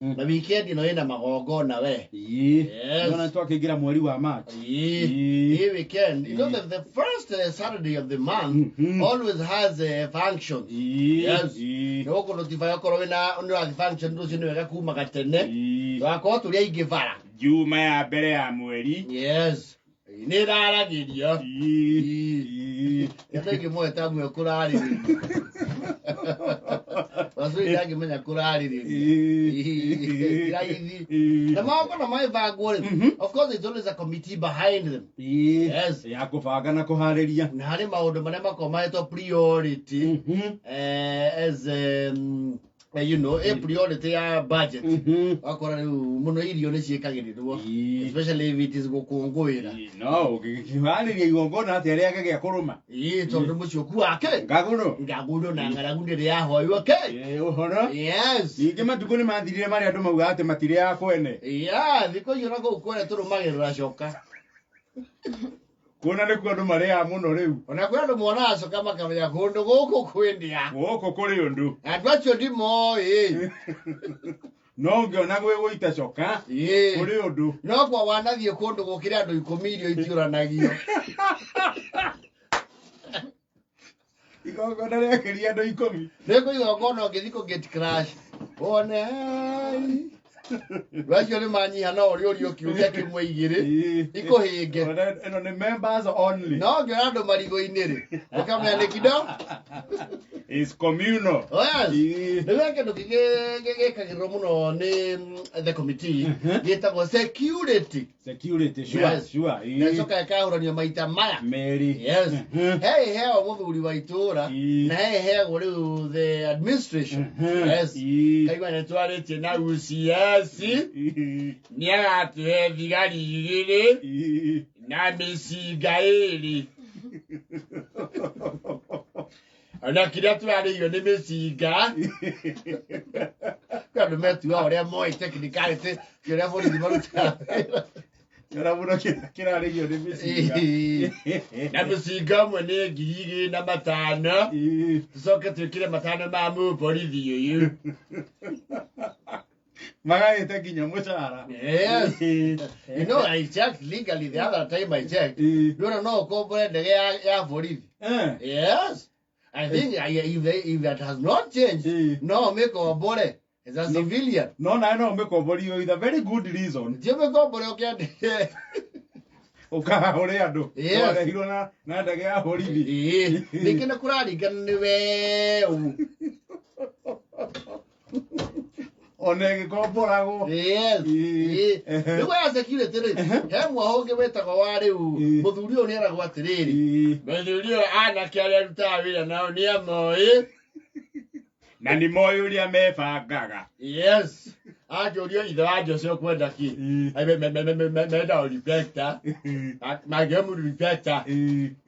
Na weekend ĩno ĩna magongona we. Yes. Nona twakĩingĩra mweri wa March. Ĩĩ. Ĩĩ. Ĩĩ weekend. You know the first Saturday of the month always has a function. Yes. Nĩ gũkũ notify okorwo wĩna nĩ ũrathiĩ function rũciũ nĩ wega kuma gatene. Tũgakorwo tũrĩ aingĩ bara. Juma ya mbere ya mweri. Yes. Nĩ ĩraragĩrio. Andũ aingĩ moĩ ta mwe kũrarĩrĩria. Wacuri ndangĩmenya kũrarĩrĩria. Raithi. Na magongona magĩbangwo rĩ, of course there's always a committee behind them. Yes. Ya kũbanga na kũharĩria. Na harĩ maũndũ marĩa makoragwo mahetwo priority as a priority ya budget. Wakora rĩu mũno irio nĩ ciĩkagĩrĩrwo. Especially if it is gũkũngũĩra. No ũngĩharĩria igongona atĩa rĩage gĩa kũrũma? Ĩĩ tondũ mũciĩ ũkuaga kĩ? Ngagũrũ. Ngagũrũ na ng'aragu nĩ yahoywo kĩ? Ĩĩ, ũhoro. Yes. Ningĩ matukũ nĩ mathirire marĩa andũ maugaga atĩ matirĩaga kwene. Yeah, thikũ icio na kũu kwene tũrũmagĩrĩra coka. Kuona nĩkuo andũ marĩaga mũno rĩu. Ona kwĩ andũ monaga coka makamenya kũndũ gũkũ kwĩndĩa. Gũkũ kũrĩ ũndũ. Andũ acio ndimoĩ. No ũngĩona gwĩ gũita coka Ĩĩ. kũrĩ ũndũ. No kwa wanathiĩ kũndũ gũkĩrĩ andũ 10 irio itiũranagio. Igongona rĩakĩria andũ 10. Nĩ kwĩ igongona ũngĩthiĩ kũ gate crash. Wone ai. Andũ acio nĩ manyiha no ũrĩa ũrio kĩũria kĩmwe igĩrĩ ikũhĩnge. Ona ĩno nĩ members only. No ũngĩona andũ marigũ-inĩ rĩ, ũkamenya nĩ kindo. Is communal. Oh, yes. Nĩ kĩndũ kĩngĩ gĩkagĩrĩrwo mũno nĩ the committee gĩtagwo security. Security, sure, Yes. sure. Na ĩcoka ĩkahũranio maita maya. Meri. Yes. He ĩheagwo mũthuri wa itũra na he ĩheagwo rĩu the administration. Yes. Kaigua nĩ twarĩtie na UCS nĩ agatũhe thigari 2 na mĩcinga 2. Ona kĩrĩa tũrarĩio nĩ mĩcinga. Kwĩ andũ metuaga ũrĩa moĩ technicality ti ũrĩa borithi marutaga wĩra. Kĩrĩa mũno kĩrarĩio nĩ mĩcinga. Na mĩcinga ũmwe nĩ 2500. Tũcoke twĩkĩre 5 ma mũborithi ũyũ. Magagĩte nginya mũcara. Yes. You know, I checked legally the other time I checked. Ndũra no ũkombore ndege ya borithi. Yes. I think if that has not changed, no mĩkombore as a civilian. No nawe no ũmĩkomborio with a very good reason. Ti ũmĩkombore ũkĩandĩke. Ũkahũre andũ. Yes. Warehirwo na ndege ya borithi. Ĩĩ. Ningĩ nĩ kũraringana nĩ we ũ. Ona ĩgĩkomboragwo. Yes. Ĩĩ. Rĩu ya security rĩ, he mwaho ũngĩ wĩtagwo wa rĩu, mũthuri ũyũ nĩeragwo atĩrĩrĩ. Mũthuri ũyũ anake arĩa arutaga wĩra nao nĩ amoĩ. Na nĩ moĩ ũrĩa mebangaga. Yes. Akĩũrio ithe wa Jose ũkwenda kĩ? Menda reflector. Mangĩomu reflector.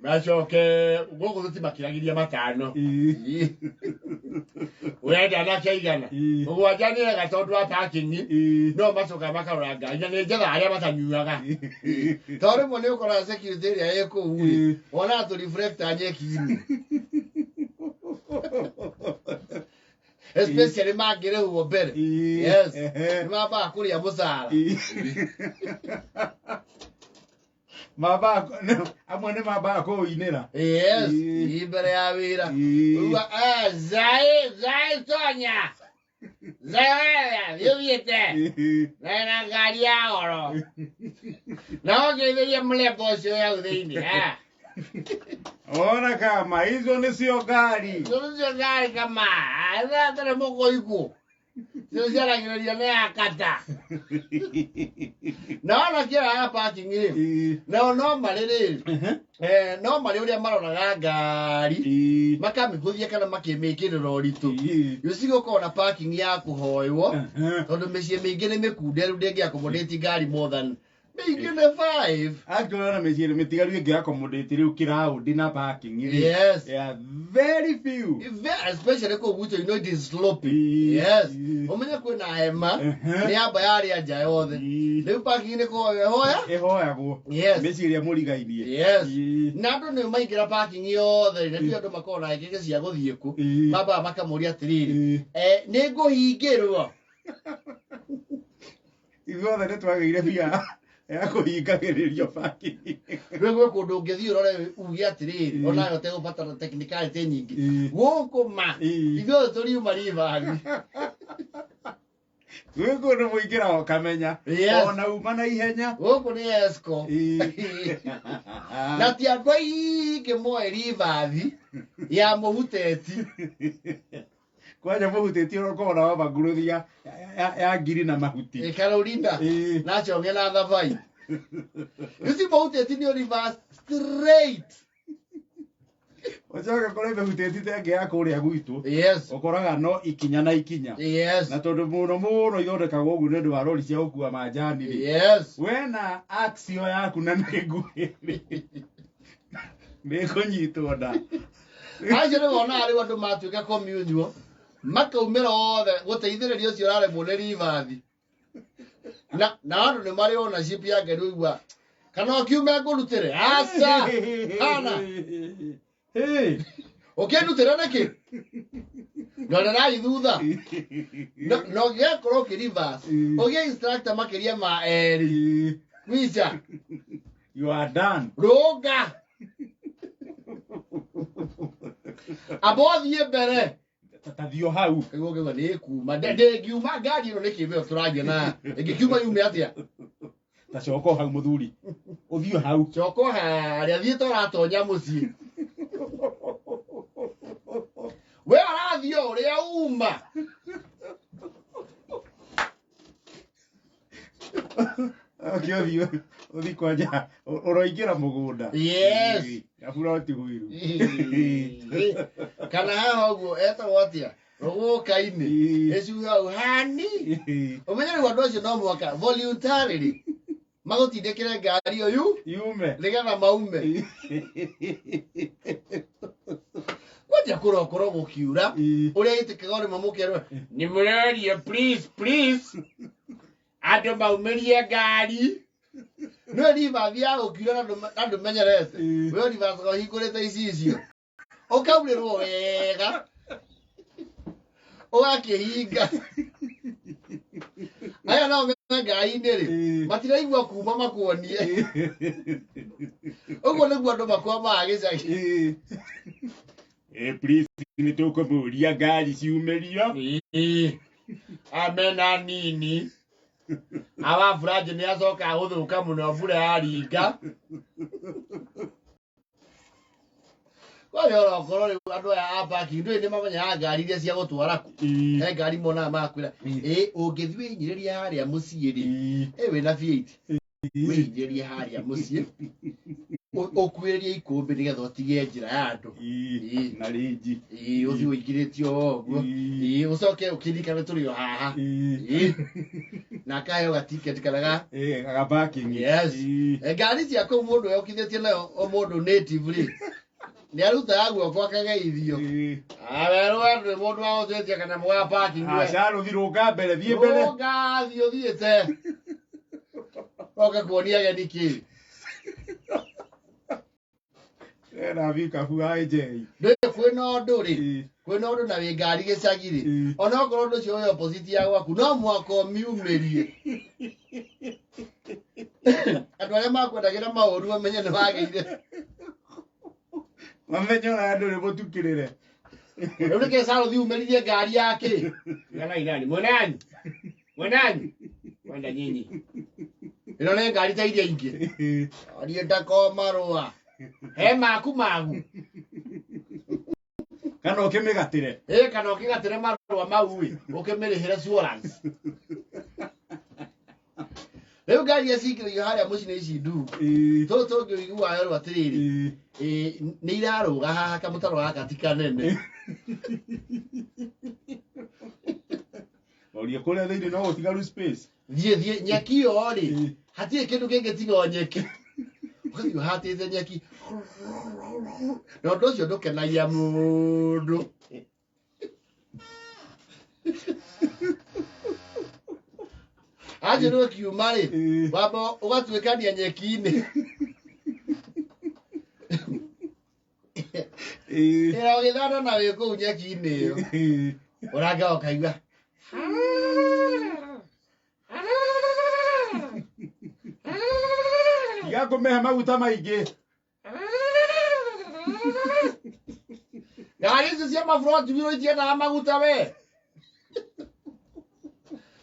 Macoke gũkũ tũtimakĩragĩria 5. Ũrenda anake aigana? 7 nĩ ega tondũ wa parking. No macokaga makarora ngari na nĩ njetha arĩa matanyuaga. Tondũ rĩmwe nĩ ũkoraga security ĩrĩa ĩ kũu rĩ, wonaga tũ reflector nyeki-inĩ. Especially mangĩrĩhwo mbere. Yes. Nĩ mambaga kũrĩa mũcara. Mambaga amwe nĩ mambaga kũũinĩra. Yes. Ĩ mbere ya wĩra. Uga, zai, zai tonya. Zai, thiĩ ũthiĩte. Na na ngari ya goro. Na ũngeithĩrie mũrembo ũcio wĩ hau thĩinĩ. Ona kama hizo nĩcio ngari. Icio nĩcio ngari kama. Ĩrathere mũkũigwo. Icio ciaragĩrĩria nĩ ya kata. Na ona kĩara ya parking rĩ. Nao no marĩ rĩrĩ. No marĩ ũrĩa maroraga ngari. Makamĩhũthia kana makĩmĩkĩrĩra ũritũ. You see gũkorwo na parking ya kũhoywo. Tondũ mĩciĩ mĩingĩ nĩ mĩkunderu ndĩngĩ accommodate ngari more than mĩingĩ nĩ 5. Actually ona mĩciĩ mĩtigaru ĩngĩ accommodate rĩu kĩraũndi na parking rĩ. Yes. Yeah, very few. Especially kũu gwitũ, you know it is slopey. Yes. Ũmenye kwĩna hema, nĩ yamba yarĩa nja yothe. Rĩu parking nĩ kũhoya ĩhoya? Ĩhoyagwo. Yes. Mĩciĩ ĩrĩa mũrigainie. Yes. Na andũ nĩ maingĩra parking yothe rĩ, na ti andũ makoragwo na ngenge cia gũthiĩ kũ. Mambaga makamũria atĩrĩrĩ, nĩ ngũhingĩrwo? Ithuothe nĩ twagĩire bia ya kũhingagĩrĩrio parking. Rĩu gwĩ kũndũ ũngĩthiĩ ũrore uge atĩrĩrĩ, onawe ũtegũbatara technicality nyingĩ. Gũkũ ma ithuothe tũriuma ribathi. Gwĩ kũndũ mũingĩra ũkamenya. Yes. Ona uma na ihenya. Gũkũ nĩ esco. Na ti andũ aingĩ moe ribathi ya mũhuteti. Kwanja mũhutĩtie ũkorwo na wamba nguruthi ya ngiri na mahuti. Ĩ Carolina na Chonge na Thabai. You see mũhuteti nĩ reverse straight. Ũcoke kũrĩ mĩhutĩti ta ĩngĩ ya kũrĩa gwitũ. Yes. Ũkoraga no ikinya na ikinya. Yes. Na tondũ mũno mũno ithondekagwo ũguo nĩ ũndũ wa rori cia gũkua manjani rĩ. Yes. Wena axio yaku na nĩ nguhĩ rĩ. Nĩ kũnyitwo nda. Acio nĩ wonaga rĩu andũ matuĩka communio makaumĩra othe gũteithĩrĩria ũcio ũraremwo nĩ ribathi. Na andũ nĩ marĩ ownership ya ngari ũigua kana ũkiume ngũrutĩre aca hana Hey. ũkĩndutĩra nĩkĩ ndorerai thutha na ũngĩgakorwo ũkĩ reverse ũgĩe instructor makĩria ma erĩ kwica You are done. rũnga amba ũthiĩ mbere Tathio hau. Nĩguo ngauga nĩ kuma ndĩngiuma ngari ĩno nĩ kĩmbeo tũragia na ĩngĩkiuma yume atĩa Ta coko hau mũthuri. Ũthiĩ hau. Coko harĩa thiĩ tũratonya mũciĩ. We ũrathiĩ o ũrĩa uma. Ũkĩ ũthiĩ ũthiĩ kwanja ũroingĩra mũgũnda. Yes. Gaburoti huiru. Kana haha ũguo etagwo atĩa rũgũka-inĩ ĩcuha hau hani ũmenye rĩu andũ acio no mũhaka voluntarily magũtindĩkĩre ngari ũyũ yume nĩgetha maume kwanja kũrokorwo gũkiura ũrĩa ĩtĩkaga ũrĩma mũkerwo nĩ mũreria please please andũ maumĩrie ngari nĩwe ribathi ya gũkiura na ndũmenyerete we ribathaga ũhingũrĩte icicio ũkaurĩrwo wega ũgakĩhinga aya nao me ngari-inĩ rĩ matiraigua kuma makuonie ũguo nĩguo andũ makwamaga gĩcagi. Please nĩ tũkũmũria ngari ciumĩrio. Amena nini awa buranjĩ nĩ acoka gũthũka mũno mbura yaringa kwayo orokorwo rĩu andũ aya a parking ndũĩ nĩ mamenyaga ngari iria cia gũtwara kũ he ngari monaga magakwĩra ĩ ũngĩthiĩ wĩhinyĩrĩrie harĩa mũciĩ rĩ ĩ wĩna V8 wĩhinyĩrĩrie harĩa mũciĩ ũkuĩrĩrie ikũmbĩ nĩgetha ũtige njĩra ya andũ na rĩnji ũthiĩ ũingĩrĩtio ũguo ũcoke ũkĩririkane tũrĩ o haha na akaheo gatiketi kana ga ga parking. Yes. Ngari cia kũu mũndũ yokithĩtie nayo o mũndũ native rĩ nĩ arutaga guoko akageithio awerwo we ndũrĩ mũndũ wa gũtwĩtia kana mũga parking we. Aca rũthi rũnga mbere thiĩ mbere. Rũnga thiĩ ũthiĩte oke kuonia ageni kĩ Ena vikabu ya AJ. Ndũĩ kwĩna ũndũ rĩ kwĩna ũndũ na wĩ ngari gĩcagi rĩ onokorwo ũndũ ũcio wĩ opposite ya gwaku no mũhaka ũmiumĩrie andũ arĩa makwendagĩra maũru mamenye nĩ wagĩire Mamenye ona andũ nĩ mũtukĩrĩre. Rĩu nĩkĩ Sarũthi umĩririe ngari yake ganai nani mwenanyu mwenanyu mwenda nyinyi ĩno nĩ ngari ta iria ingĩ niĩ ndako marũa he maku magu Kana ũkĩmĩgatĩre. Ĩ kana ũkĩgatĩre marũa mau ĩ ũkĩmĩrĩhĩre insurance. Rĩu ngari iria cingĩragio harĩa mũciĩ nĩ ici ndungu tũtũ tũngĩ ũiguaga werwo atĩrĩrĩ nĩ irarũga haha kamũtaro gaka ti kanene. Oria kũrĩa thĩinĩ no gũtigaru space. Thiĩ thiĩ nyeki ĩyo rĩ hatirĩ kĩndũ kĩngĩ tiga o nyeki. Ũgathiĩ ũhatĩte nyeki na ũndũ ũcio ndũkenagia mũndũ. Anjĩ nĩ ũkiuma rĩ wamba ũgatuĩkania nyeki-inĩ ĩra ũgĩthana na wĩ kũu nyeki-inĩ ĩyo ũranga ũkaigua Tiga kũmĩhe maguta maingĩ. Ngari ici cia mafront wheel itiendaga maguta we.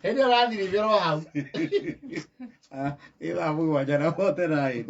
Hĩndĩ ĩyo ũrathiribĩrwo hau. Ah, ĩ thaa 7 na 49.